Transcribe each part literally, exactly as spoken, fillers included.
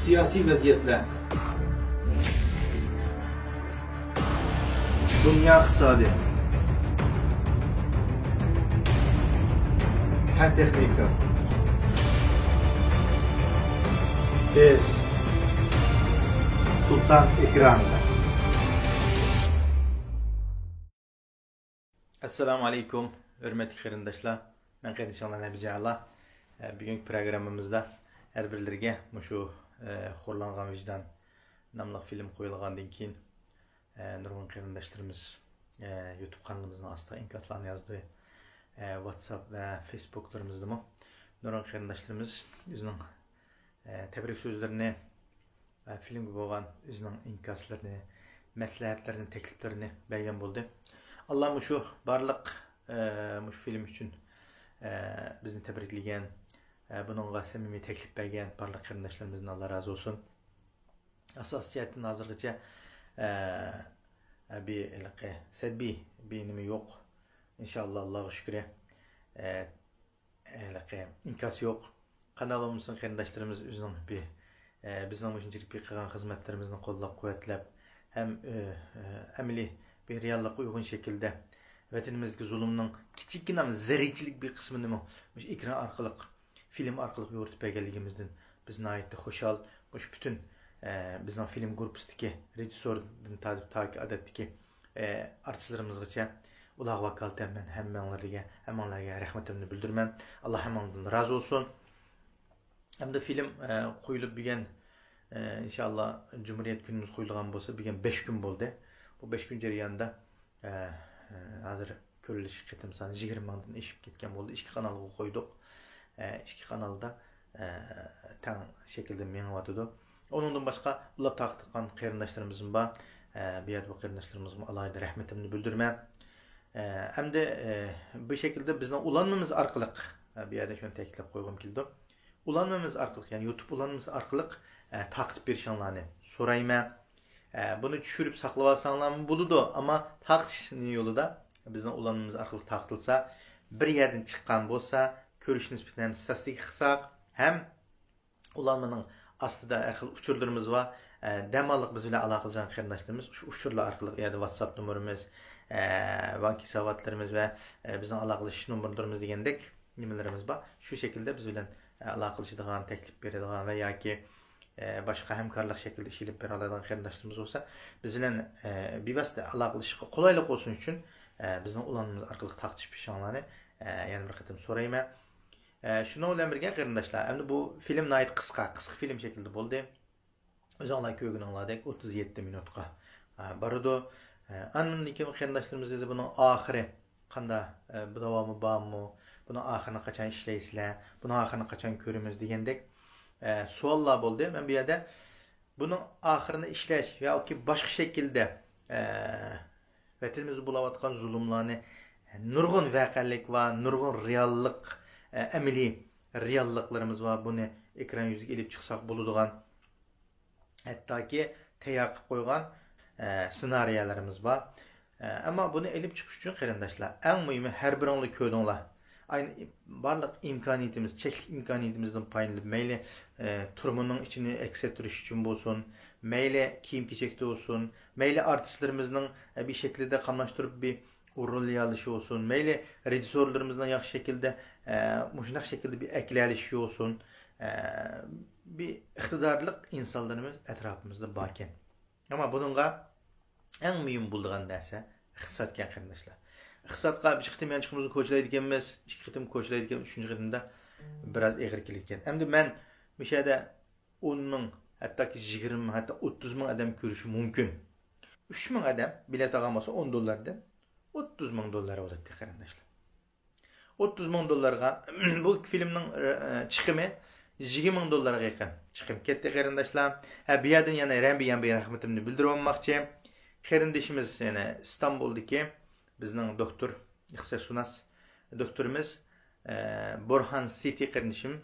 سىياسىي ۋەزىيەتلەر، دۇنيا ئىقتىسادى، پەن تېخنىكا، بىز سۇلتان ئېكرانىدا. ئەسسالامۇ ئەلەيكۇم، ھۆرمەتلىك قېرىنداشلار. مەن قېرىندىشىڭلار نەبىجە ئەلا. ئە، بۈگۈنكى پروگراممىمىزدا ھەر بىرلىرىگە مۇشۇ، ئە، خورلانغان ۋىجدان ناملىق فىلىم قويۇلغاندىن كېيىن، ئە، نۇرغۇن قېرىنداشلىرىمىز، ئە، يۇتۇب قانىلىمىزنىڭ ئاستىغا ئىنكاسلارنى يازدى. ئە، ۋاتساپ ۋە فېيسبۇكلىرىمىزدىمۇ نۇرغۇن قېرىنداشلىرىمىز ئۆزىنىڭ، ئە، تەبرىك سۆزلىرىنى، ئە، فىلىمگە بولغان ئۆزىنىڭ ئىنكاسلىرىنى، مەسلىھەتلىرىنى، تەكلىپلىرىنى بەرگەن بولدى. ئاللا مۇشۇ بارلىق، ئە، مۇشۇ فىلىم ئۈچۈن، ئە، بىزنى تەبرىكلىگەن، ئە، بۇنىڭغا سەمىمىي تەكلىپ بەرگەن بارلىق قېرىنداشلىرىمىزدىن ئاللا رازى بولسۇن. ئاساسىي جەھەتتىن ھازىرغىچە، ئە، ئە، بىر ھېلىقى سەلبىي بىر نېمە يوق. ئىنشائاللا، ئاللاغا شۈكرى. ئە، ھېلىقى ئىنكاس يوق. قانداق بولمىسۇن، قېرىنداشلىرىمىز ئۆزىنىڭ بىر، ئە، بىزنىڭ مۇشۇنچىلىك بىر قىلغان خىزمەتلىرىمىزنى قوللاپ قۇۋۋەتلەپ ھەم، ئە، ئە، ئەمەلىي بىر رېئاللىققا ئۇيغۇن شەكىلدە ۋەتىنىمىزدىكى زۇلۇمنىڭ كىچىككىنە زەررىچىلىك بىر قىسمىنىمۇ مۇشۇ ئېكران ئارقىلىق، فىلىم ئارقىلىق يورۇتۇپ بەرگەنلىكىمىزدىن بىز ناھايىتى خۇشال. مۇشۇ پۈتۈن، ئە، بىزنىڭ فىلىم گۇرۇپپىسىدىكى رېژىسسوردىن تارتىپ تاكى ئادەتتىكى، ئە، ئارتىسلىرىمىزغىچە ئۇلارغا ۋاكالىتەن مەن ھەممەڭلارگە، ھەممەڭلارگە رەھمىتىمنى بىلدۈرىمەن. ئاللا ھەممەڭلاردىن رازى بولسۇن. ئەمدى فىلىم، ئە، قويۇلۇپ بۈگۈن، ئە، ئىنشائاللا جۇمھۇرىيەت كۈنىمىز قويۇلغان بولسا، بۈگۈن بەش كۈن بولدى. بۇ بەش كۈن جەريانىدا، ئە، ئە، ھازىر كۆرۈلۈش قېتىم سانى يىگىرمە مىڭدىن ئېشىپ كەتكەن بولدى. ئىككى قانالغا قويدۇق. ئە، ئىككى قانالدا، ئە، تەڭ شەكىلدە مېڭىۋاتىدۇ. ئۇنىڭدىن باشقا ئۇلار تارقىتقان قېرىنداشلىرىمىزمۇ بار. ئە، بۇ يەردە بۇ قېرىنداشلىرىمىزغىمۇ ئالاھىدە رەھمىتىمنى بىلدۈرىمەن. ئە، ئەمدى، ئە، بۇ شەكىلدە بىزنىڭ ئۇلانمىمىز ئارقىلىق، ئە، بۇ يەردە شۇنى تەكىتلەپ قويغۇم كېلىدۇ. ئۇلانمىمىز ئارقىلىق، يەنى يۇتۇب ئۇلانمىسى ئارقىلىق، ئە، تارقىتىپ بېرىشىڭلارنى سورايمەن. ئە، بۇنى چۈشۈرۈپ ساقلىۋالساڭلارمۇ بولىدۇ، ئەمما تارقىتىش يولىدا بىزنىڭ ئۇلانمىمىز ئارقىلىق تارقىتىلسا، بىر يەردىن چىققان بولسا، كۆرۈش نىسبىتىنى ھەم ستاتىستىكا قىلساق، ھەم ئۇلانمىنىڭ ئاستىدا ھەر خىل ئۇچۇرلىرىمىز بار. ئە، دەماللىق بىز بىلەن ئالاقىلىشىدىغان قېرىنداشلىرىمىز شۇ ئۇچۇرلار ئارقىلىق، يەنى ۋاتساپ نومۇرىمىز، ئە، بانكا ھېساباتلىرىمىز ۋە، ئە، بىزنىڭ ئالاقىلىشىش نومۇرلىرىمىز دېگەندەك نېمىلىرىمىز بار. شۇ شەكىلدە بىز بىلەن، ئە، ئالاقىلىشىدىغان، تەكلىپ بېرىدىغان ۋە ياكى، ئە، باشقا ھەمكارلىق شەكلىدە ئىش ئېلىپ بېرەلەيدىغان قېرىنداشلىرىمىز بولسا، بىز بىلەن، ئە، بىۋاسىتە ئالاقىلىشىشقا قولايلىق بولسۇن ئۈچۈن، ئە، بىزنىڭ ئۇلانمىمىز ئارقىلىق تارقىتىشىپ بېرىشىڭلارنى، ئە، يەنە بىر قېتىم سورايمەن. ئە، شۇنىڭ بىلەن بىرگە، قېرىنداشلار، ئەمدى بۇ فىلىم ناھايىتى قىسقا، قىسقا فىلىم شەكلىدە بولدى. ئۆزۈڭلار كۆرگىنىڭلاردەك ئوتتۇز يەتتە مىنۇتقا، ئە، بارىدۇ. ئە، ئاندىن كېيىن قېرىنداشلىرىمىز دېدى، بۇنىڭ ئاخىرى قاندا، ئە، بۇ داۋامى بارمۇ؟ بۇنىڭ ئاخىرىنى قاچان ئىشلەيسىلەر؟ بۇنىڭ ئاخىرىنى قاچان كۆرىمىز؟ دېگەندەك، ئە، سوئاللار بولدى. مەن بۇ يەردە بۇنىڭ ئاخىرىنى ئىشلەش ياكى باشقا شەكىلدە، ئە، ۋەتىنىمىزدە بولۇۋاتقان زۇلۇملارنى، نۇرغۇن ۋەقەلىك بار، نۇرغۇن رېئاللىق، ئە، ئەمەلىي رېئاللىقلىرىمىز بار. بۇنى ئېكران يۈزىگە ئېلىپ چىقساق بولىدىغان، ھەتتاكى تەييار قىلىپ قويغان، ئە، سېنارىيەلىرىمىز بار. ئە، ئەمما بۇنى ئېلىپ چىقىش ئۈچۈن، قېرىنداشلار، ئەڭ مۇھىمى، ھەر بىرىڭلار كۆردۈڭلار. ئاينى بارلىق ئىمكانىيىتىمىز، چەكلىك ئىمكانىيىتىمىزدىن پايدىلىنىپ، مەيلى، ئە، تۈرمىنىڭ ئىچىنى ئەكس ئەتتۈرۈش ئۈچۈن بولسۇن، مەيلى كىيىم-كېچەكتە بولسۇن، مەيلى ئارتىسلىرىمىزنىڭ، ئە، بىر شەكىلدە قاملاشتۇرۇپ بىر ئورۇنلىيالىشى بولسۇن، مەيلى رېژىسسورلىرىمىزنىڭ ياخشى شەكىلدە، ئە، مۇشۇنداق شەكىلدە بىر ئەكېلەلىشى بولسۇن، ئە، بىر ئىقتىدارلىق ئىنسانلىرىمىز ئەتراپىمىزدا باركەن. ئەمما بۇنىڭغا ئەڭ مۇھىم بولىدىغان نەرسە ئىقتىسادكەن، قېرىنداشلار. ئىقتىسادقا بىر قېتىم يانچۇقىمىزنى كوچىلايدىكەنمىز، ئىككى قېتىم كوچىلايدىكەن، ئۈچىنچى قېتىمدا بىراز ئېغىر كېلىدىكەن. ئەمدى مەن مۇشۇ يەردە ئون مىڭ، ھەتتاكى يىگىرمە مىڭ، ھەتتا ئوتتۇز مىڭ ئادەم كۆرۈشى مۇمكىن. ئۈچ مىڭ ئادەم بېلەت ئالغان بولسا، ئون دوللاردىن ئوتتۇز مىڭ دوللار بولاتتى، قېرىنداشلار. ئوتتۇز مىڭ دوللارغا بۇ فىلىمنىڭ، ئە، چىقىمى يىگىرمە مىڭ دوللارغا يېقىن چىقىم كەتتى، قېرىنداشلار. ھە، بۇ يەردىن يەنە رەمبى يەنبى رەھمىتىمنى بىلدۈرۈۋالماقچى. قېرىندىشىمىز يەنە ئىستانبۇلدىكى بىزنىڭ دوكتور، ئىختىساسشۇناس دوكتورىمىز، ئە، بورھان سىتى قېرىندىشىم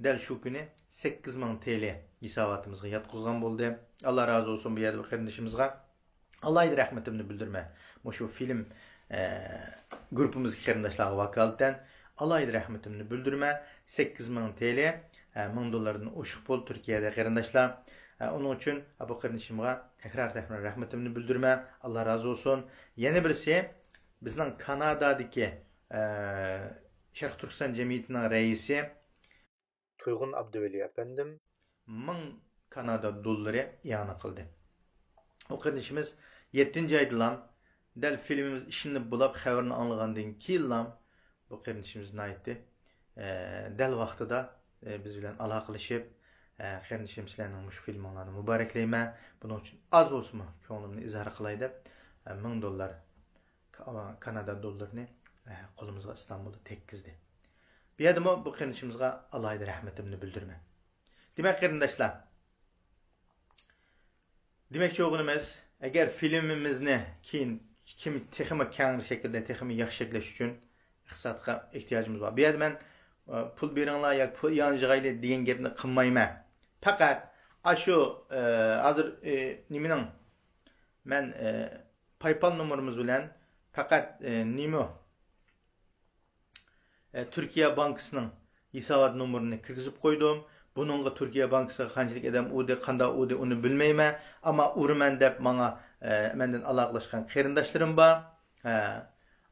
دەل شۇ كۈنى سەككىز مىڭ تىل ھېساباتىمىزغا ياتقۇزغان بولدى. ئاللا رازى بولسۇن بۇ يەردە بۇ قېرىندىشىمىزغا. ئالاھىدە رەھمىتىمنى بىلدۈرىمەن. مۇشۇ فىلىم، ئە، گۇرۇپپىمىزدىكى قېرىنداشلارغا ۋاكالىتەن ئالاھىدە رەھمىتىمنى بىلدۈرىمەن. سەككىز مىڭ تىل، ئە، مىڭ دوللاردىن ئوشۇق پۇل تۈركىيەدە، قېرىنداشلار. ئە، ئۇنىڭ ئۈچۈن، ئە، بۇ قېرىندىشىمغا تەكرار، تەكرار رەھمىتىمنى بىلدۈرىمەن. ئاللا رازى بولسۇن. يەنە بىرسى، بىزنىڭ كانادادىكى، ئە، شەرقىي تۈركىستان جەمئىيىتىنىڭ رەئىسى تۇيغۇن ئابدۇۋەلى ئەپەندىم مىڭ كانادا دوللىرى ئىئانە قىلدى. ئۇ قېرىندىشىمىز يەتتىنچى ئايدىلا، دەل فىلىمىمىز ئىشلىنىپ بولاپ خەۋىرىنى ئاڭلىغاندىن كېيىنلا، بۇ قېرىندىشىمىز ناھايىتى، ئە، دەل ۋاقتىدا، ئە، بىز بىلەن ئالاقىلىشىپ، ئە، «قېرىندىشىم، سىلەرنىڭ مۇشۇ فىلىمىڭلارنى مۇبارەكلەيمەن. بۇنىڭ ئۈچۈن ئاز بولسىمۇ كۆڭلۈمنى ئىزھار قىلاي» دەپ، ئە، مىڭ دوللار، كا-، كانادا دوللىرىنى، ئە، قولىمىزغا ئىستانبۇلدا تەگكۈزدى. بۇ يەردىمۇ بۇ قېرىندىشىمىزغا ئالاھىدە رەھمىتىمنى بىلدۈرىمەن. دېمەك، قېرىنداشلار، دېمەكچى بولغىنىمىز، ئەگەر فىلىمىمىزنى كېيىن كىم تېخىمۇ كەڭ شەكىلدە، تېخىمۇ ياخشى شەكىللەش ئۈچۈن ئىقتىسادقا ئېھتىياجىمىز بار. بۇ يەردە مەن، ئە، پۇل بېرىڭلار ياكى پۇل يانجىغايلى دېگەن گەپنى قىلمايمەن. پەقەت ئاشۇ، ئە، ھازىر، ئە، نېمىنىڭ، مەن، ئە، پايپال نومۇرىمىز بىلەن پەقەت، ئە، نېمە، ئە، تۈركىيە بانكىسىنىڭ ھېسابات نومۇرىنى كىرگۈزۈپ قويدۇم. بۇنىڭغا تۈركىيە بانكىسىغا قانچىلىك ئادەم ئۇردى، قانداق ئۇردى، ئۇنى بىلمەيمەن. ئەمما ئۇرىمەن دەپ ماڭا، ئە، مەندىن ئالاقىلەشكەن قېرىنداشلىرىم بار. ئە،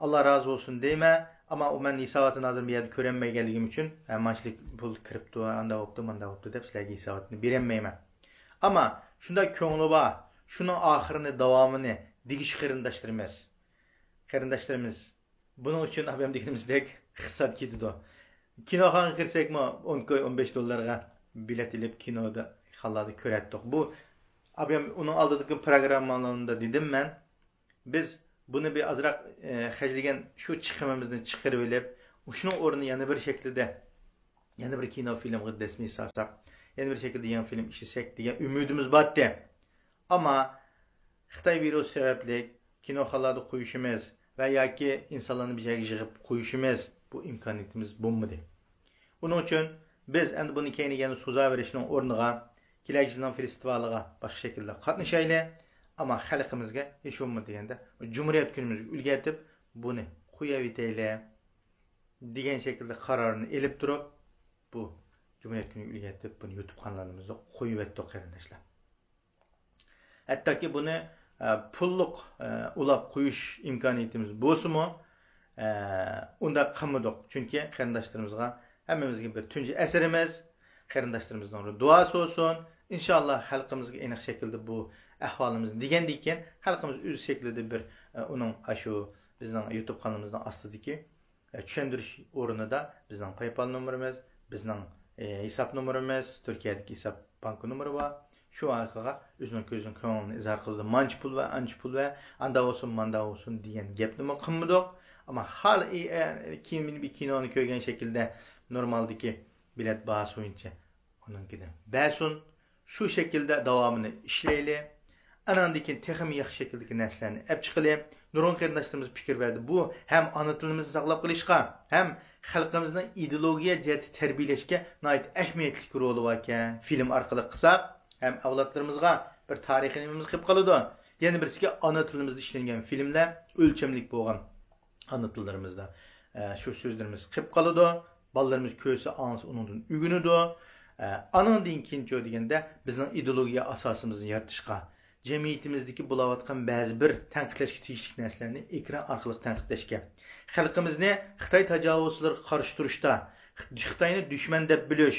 ئاللا رازى بولسۇن دەيمەن. ئەمما ئۇ مەن ھېساباتىنى ھازىر بۇ يەردە كۆرەلمىگەنلىكىم ئۈچۈن، ئە، مانچىلىك پۇل كىرىپتۇ، ئانداق بوپتۇ، مانداق بوپتۇ دەپ سىلەرگە ھېساباتنى بېرەلمەيمەن. ئەمما شۇنداق كۆڭلى بار، شۇنىڭ ئاخىرىنى، داۋامىنى دېگۈچى قېرىنداشلىرىمىز، قېرىنداشلىرىمىز، بۇنىڭ ئۈچۈن ئابەم دېگىنىمىزدەك ئىقتىساد كېتىدۇ. كىنوخانىغا كىرسەكمۇ ئون كوي، ئون بەش دوللارغا بېلەت ئېلىپ كىنودا خاللاردا كۆرەتتۇق. بۇ ئابەم ئۇنىڭ ئالدىدىكى پروگراممىلىرىمدا دېدىم مەن، بىز بۇنى بىر ئازراق، ئە، خەجلىگەن شۇ چىقىمىمىزنى چىقىرىۋېلىپ، شۇنىڭ ئورنىنا يەنە بىر شەكىلدە، يەنە بىر كىنو فىلىمغا دەسمىي سالساق، يەنە بىر شەكىلدە يېڭى فىلىم ئىشلىسەك دېگەن ئۈمىدىمىز بارتى. ئەمما خىتاي ۋىرۇسى سەۋەبلىك كىنوخانىلاردا قويۇشىمىز ۋە ياكى ئىنسانلارنى بىر يەرگە يىغىپ قويۇشىمىز، بۇ ئىمكانىيىتىمىز بولمىدى. ئۇنىڭ ئۈچۈن بىز ئەمدى بۇنى كەينىگە يەنە سوزاۋېرىشنىڭ ئورنىغا، كېلەكى يىلنىڭ فېستىۋالىغا باشقا شەكىلدە قاتنىشايلى، ئەمما خەلقىمىزگە ھېچ بولمىدى دېگەندە جۇمھۇرىيەت كۈنىمىزگە ئۈلگە ئېتىپ بۇنى قويۇۋېتەيلى دېگەن شەكىلدە قارارنى ئېلىپ تۇرۇپ، بۇ جۇمھۇرىيەت كۈنىگە ئۈلگە ئېتىپ بۇنى يۇتۇپ قانالىمىزدا قويۇۋەتتۇق، قېرىنداشلار. ھەتتاكى بۇنى، ئە، پۇللۇق، ئە، ئۇلاپ قويۇش ئىمكانىيىتىمىز بولسىمۇ، ئە، ئۇنداق قىلمىدۇق. چۈنكى قېرىنداشلىرىمىزغا، ھەممىمىزگە بىر تۇنجى ئەسىرىمىز، قېرىنداشلىرىمىزنىڭ دۇئاسى بولسۇن. ئىنشاللا خەلقىمىزگە ئېنىق شەكىلدە بۇ ئەھۋالىمىزنى دېگەندىن كېيىن، خەلقىمىز ئۆز شەكلىدە بىر، ئە، ئۇنىڭ ئاشۇ بىزنىڭ يۇتۇب قانىلىمىزنىڭ ئاستىدىكى ئە، چۈشەندۈرۈش ئورنىدا بىزنىڭ پايپال نومۇرىمىز، بىزنىڭ، ئە، ھېساب نومۇرىمىز، تۈركىيەدىكى ھېساب بانكا نومۇرى بار. شۇ ئارقىغا ئۆزىنىڭ كۆزىنىڭ كۆڭلىنى ئىزھار قىلىدۇ. مانچە پۇل ۋە ئانچە پۇل ۋە ئاندا بولسۇن، ماندا بولسۇن دېگەن گەپنىمۇ قىلمىدۇق. ئەمما خالى، ئە، كىنو، بىر كىنونى كۆرگەن شەكىلدە نورمالدىكى بېلەت باھاسى بويىچە ئۇنىڭكىدىن بەرسۇن. شۇ شەكىلدە داۋامىنى ئىشلەيلى. ئاناندىن كېيىن تېخىمۇ ياخشى شەكىلدىكى نەرسىلەرنى ئەپ چىقىلى. نۇرغۇن قېرىنداشلىرىمىز پىكىر بەردى. بۇ ھەم ئانا تىلىمىزنى ساقلاپ قېلىشقا، ھەم خەلقىمىزنىڭ ئىدېئولوگىيە جەھەتتە تەربىيەلەشكە ناھايىتى ئەھمىيەتلىك رولى باركەن. فىلىم ئارقىلىق قىلساق، ھەم ئەۋلادلىرىمىزغا بىر تارىخىي نېمىمىز قېلىپ قالىدۇ. يەنە بىرسىكى، ئانا تىلىمىزدا ئىشلەنگەن فىلىملەر ئۆلچەملىك بولغان ئانا تىللىرىمىزدا، ئە، شۇ سۆزلىرىمىز قېلىپ قالىدۇ. بالىلىرىمىز كۆرسە، ئاڭلىسا، ئۇنىڭدىن ئۆگىنىدۇ. ئە، ئانىڭدىن كېيىنچۇ دېگەندە، بىزنىڭ ئىدېئولوگىيە ئاساسىمىزنى يارىتىشقا، جەمئىيىتىمىزدىكى بولاۋاتقان بەزى بىر تەنقىدلەشكە تېگىشلىك نەرسىلەرنى ئېكران ئارقىلىق تەنقىدلەشكە، خەلقىمىزنى خىتاي تاجاۋۇزچىلىرىغا قارشى تۇرۇشتا، خىتاينى دۈشمەن دەپ بىلىش،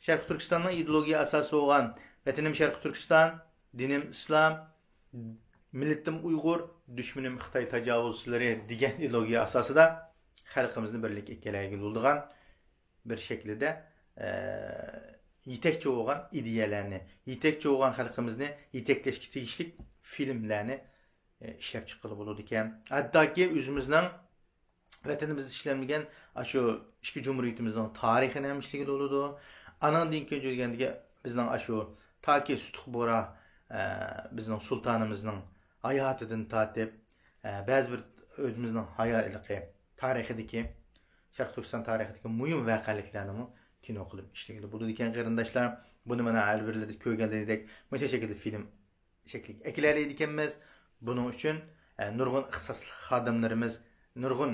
شەرقىي تۈركىستاننىڭ ئىدېئولوگىيە ئاساسى بولغان ۋەتىنىم شەرقىي تۈركىستان، دىنىم ئىسلام، مىللىتىم ئۇيغۇر، دۈشمىنىم خىتاي تاجاۋۇزچىلىرى دېگەن ئىدېئولوگىيە ئاساسىدا خەلقىمىزنى بىرلىككە كەلتۈرگىلى بولىدىغان بىر شەكىلدە، ئە، يېتەكچى بولغان ئىدىيەلەرنى، يېتەكچى بولغان خەلقىمىزنى يېتەكلەشكە تېگىشلىك فىلىملەرنى، ئە، ئىشلەپ چىققىلى بولىدىكەن. ھەتتاكى ئۆزىمىزنىڭ ۋەتىنىمىزدە ئىشلەنمىگەن ئاشۇ ئىككى جۇمھۇرىيىتىمىزنىڭ تارىخىنى ھەم ئىشلىگىلى بولىدۇ. ئانىڭدىن كېيىن دېگەندىكى بىزنىڭ ئاشۇ تاكى سۇتۇق بورا، ئە، بىزنىڭ سۇلتانىمىزنىڭ ھاياتىدىن تارتىپ، ئە، بەزى بىر ئۆزىمىزنىڭ ھاياتلىقى تارىخىدىكى، شەرقىي تۈركىستان تارىخىدىكى مۇھىم ۋەقەلىكلەرنىمۇ كىنو قىلىپ ئىشلىگىلى بولىدىكەن، قېرىنداشلار. بۇنى مانا ھەر بىرلىرىدە كۆرگەنلىرىدەك مۇشۇ شەكىلدە فىلىم شەكلىگە ئەكېلەلەيدىكەنمىز. بۇنىڭ ئۈچۈن، ئە، نۇرغۇن ئىختىساسلىق خادىملىرىمىز، نۇرغۇن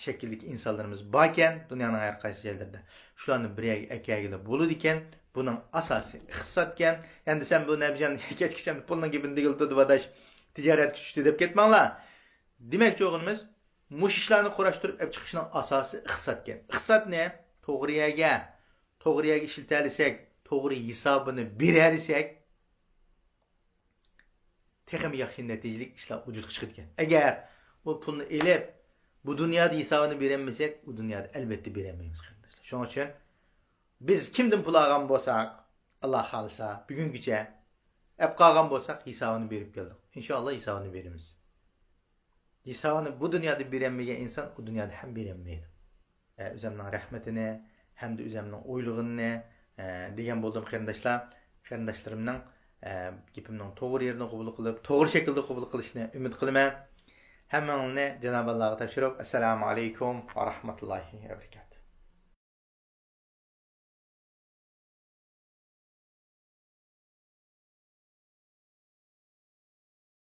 شەكىلدىكى ئىنسانلىرىمىز باركەن، دۇنيانىڭ ھەر قايسى جايلىرىدا. شۇلارنى بىر يەرگە ئەكەلگىلى بولىدىكەن. بۇنىڭ ئاساسى ئىقتىسادكەن. ئەمدى سەن بۇ نەبىجان كەچكىچە پۇلنىڭ گېپىنى دېگىلى تۇردى، ئاداش، تىجارەتكە چۈشتى دەپ كەتمەڭلار. دېمەكچى بولغىنىمىز، مۇشۇ ئىشلارنى قۇراشتۇرۇپ ئەپ چىقىشنىڭ ئاساسى ئىقتىسادكەن. ئىقتىسادنى توغرا يەرگە، توغرا يەرگە ئىشلىتەلىسەك، توغرا ھېسابىنى بېرەلىسەك، تېخىمۇ ياخشى نەتىجىلىك ئىشلار ۋۇجۇدقا چىقىدىكەن. ئەگەر بۇ پۇلنى ئېلىپ، بۇ دۇنيادا ھېسابىنى بېرەلمىسەك، ئۇ دۇنيادا ئەلۋەتتە بېرەلمەيمىز، قېرىنداشلار. شۇنىڭ ئۈچۈن بىز كىمدىن پۇل ئالغان بولساق، ئاللا خالىسا، بۈگۈنگىچە ئەپ قالغان بولساق، ھېسابىنى بېرىپ كەلدۇق. ئىنشائاللا، ھېسابىنى بېرىمىز. ھېسابىنى بۇ دۇنيادا بېرەلمىگەن ئىنسان ئۇ دۇنيادا ھەم بېرەلمەيدۇ. ئە، ئۆزەمنىڭ رەھمىتىنى ھەمدە ئۆزەمنىڭ ئويلىغىنىنى، ئە، دېگەن بولدۇم، قېرىنداشلار. قېرىنداشلىرىمنىڭ، ئە، گېپىمنىڭ توغرا يېرىنى قوبۇل قىلىپ، توغرا شەكىلدە قوبۇل قىلىشىنى ئۈمىد قىلىمەن. ھەممىڭلارنى جانابى ئاللاغا تاپشۇرۇپ، ئەسسالامۇ ئەلەيكۇم ۋە رەھمەتۇللاھى ۋە بەرىكاتۇھ.